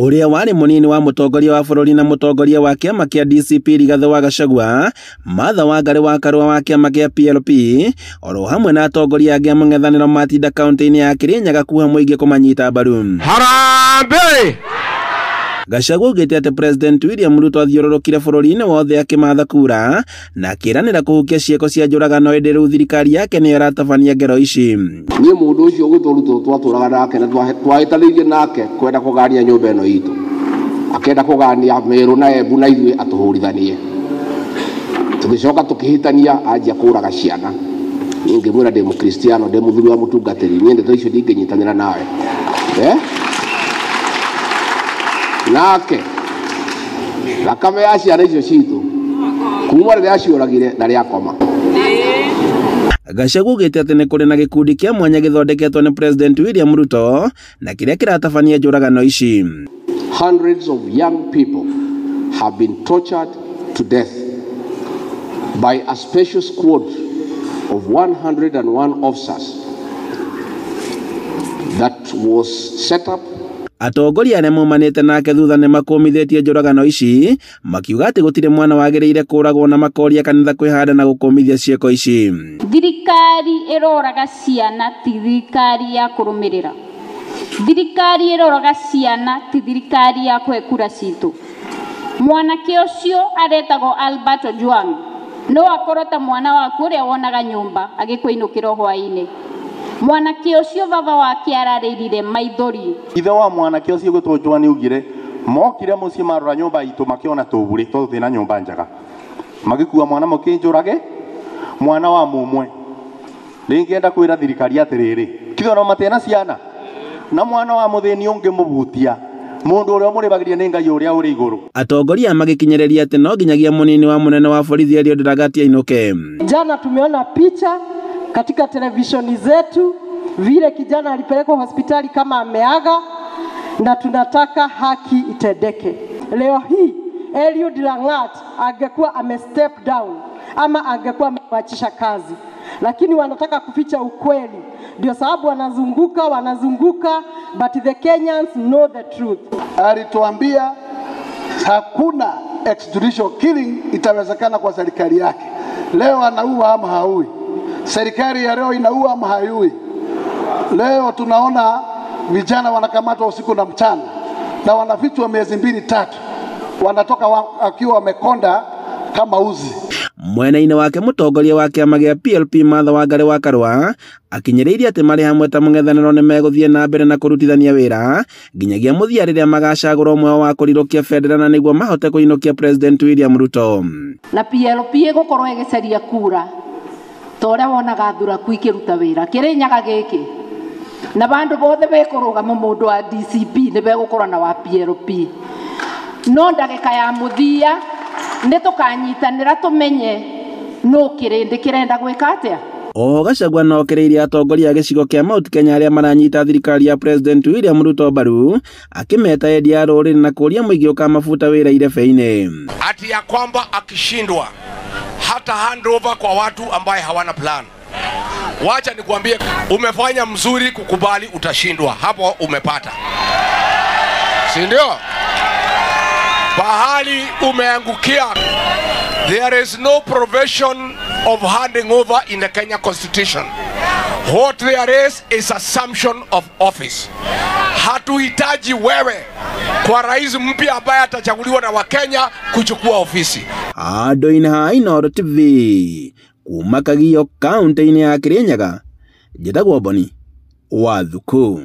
Ũrĩa warĩ mũnini wa mũtongoria wa bũrũri na mũtongoria wa kĩama kĩa DCP Rigathĩ wa Gachagua, Martha Wangari wa Karua wa kĩama kĩa PLP, oro hamwe na atongoria angĩ a mũng'ethanĩro matinda kaunti-inĩ ya Kirinyaga kuha mũingĩ kũmanyita mbaru. Harambee! Gachagua augĩte atĩ President William Ruto athiũrũrũkire bũrũri-inĩ wothe akĩmatha kura na akĩĩranĩra kũhukia ciĩko cia njũragano, ĩndĩ rĩu thirikari yake nĩyo ĩratabania ngero ici. Niĩ mũndũ ũcio ũgwĩtwo Ruto twatũraga nake na twahĩtanĩirie nake kwenda kũgania nyũmba ĩno itũ, akĩenda kũgania Meru na Embu na ithuĩ atũhũrithanie, tũgĩcoka tũkĩhĩtania anjia kũraga ciana. Niĩ ngĩmwĩra ndĩ mũkristiano, ndĩ mũthuri wa mũtungatĩri, niĩ ndeto icio ndingĩnyitanĩra nawe. Nake thakame ya ciana icio citũ kuma rĩrĩa aciũragire na rĩakoma. Gachagua augĩte atĩ nĩ kũrĩ na gĩkundi kĩa mwanya gĩthondeketwo nĩ President William Ruto na kĩrĩa kĩratabania njũragano ici. Hundreds of young people have been tortured to death by a special squad of 101 officers that was set up. Atongoria arĩa maumanĩte nake thutha nĩ makũmithĩtie njũragano ici, makiuga atĩ gũtirĩ mwana wagĩrĩire kũragwo na makoria kanitha kwĩhanda na gũkũmithia ciĩko ici. Thirikari ĩroraga ciana ti thirikari ya kũrũmĩrĩra. Thirikari ĩroraga ciana ti thirikari ya kũhe kura citũ. Mwanake ũcio aretagwo Albert Ojwang no akorwo ta mwana waku ũrĩa wonaga nyũmba agĩkũinũkĩra hwaĩ-inĩ. Mwanake ũcio baba wake ararĩrire maithori. Ithe wa mwanake ũcio gwĩtwo Joan augire mokire mũciĩ marora nyũmba itũ makĩona tũburĩ tondũ twĩna nyũmba njega, magĩkua mwana mũkĩnjũrage mwana wa mũmwe. Rĩngĩ kwĩra thirikari atĩrĩrĩ, kithe ona matena ciana na mwana wa mũthĩni ũngĩmũbutia mũndũ ũrĩa ũmũrĩbagĩria nĩ Ngai ũrĩa ũrĩ igũrũ. Atongoria magĩkinyĩrĩria atĩ no nginyagia mũnini wa mũnene wa borithi Eliud Lagat ainũke. Jana tumeona picha katika televisheni zetu vile kijana alipelekwa hospitali kama ameaga, na tunataka haki itendeke. Leo hii Eliud Lagat angekuwa ame step down ama angekuwa ameachisha kazi, lakini wanataka kuficha ukweli. Ndio sababu wanazunguka, but the Kenyans know the truth. Alituambia hakuna extrajudicial killing itawezekana kwa serikali yake. Leo anaua ama haui? Serikali ya leo inaua ama haiui? Leo tunaona vijana wanakamatwa usiku na mchana na wanafichwa miezi 2-3, wanatoka wakiwa wamekonda kama uzi. Mwena-inĩ wake mũtongoria wa kĩama gĩa PLP Martha Wangari wa Karua akinyĩrĩirie atĩ marĩ hamwe ta mũng'ethanĩro nĩ megũthiĩ na mbere na kũrutithania wĩra nginyagia mũthia rĩrĩa magacagũra ũmwe wa kũrirũkia bendera na nĩguo mahote kũinũkia President William Ruto. Na PLP ĩgũkorwo ĩgĩcaria kura ta ũrĩa wonaga thuraku ikĩruta wĩra Kĩrĩnyaga gĩkĩ, na bandũ bothe bekũrũgama mũndũ wa DCP nĩ begũkorwo na wa PLP, no ndagĩka ya mũthia nĩ tũkanyitanĩra tũmenye nũ kĩrĩndĩ kĩrenda gwĩka atĩa. Oho Gachagua no okĩrĩirie atongoria a gĩcigo kĩa Mount Kenya arĩa maranyita thirikari ya President William Ruto mbaru, akĩmeta endia a rũrĩrĩ na kũria mũingĩ ũkamabuta wĩra irebe-inĩ. Ati ya kwamba akishindwa hata handover kwa watu ambaye hawana plan. Wacha nikuambie, umefanya mzuri kukubali utashindwa, hapo umepata, si ndio? Pahali umeangukia. There is no provision of handing over in the Kenya Constitution. What there is assumption of office. Hatuhitaji wewe kwa rais mpya ambaye atachaguliwa na Wakenya kuchukua ofisi. Adoina ha Inooro TV kuma Kagio kaunti-inĩ ya Kirinyaga, njĩtagwo Boni wa Thuku.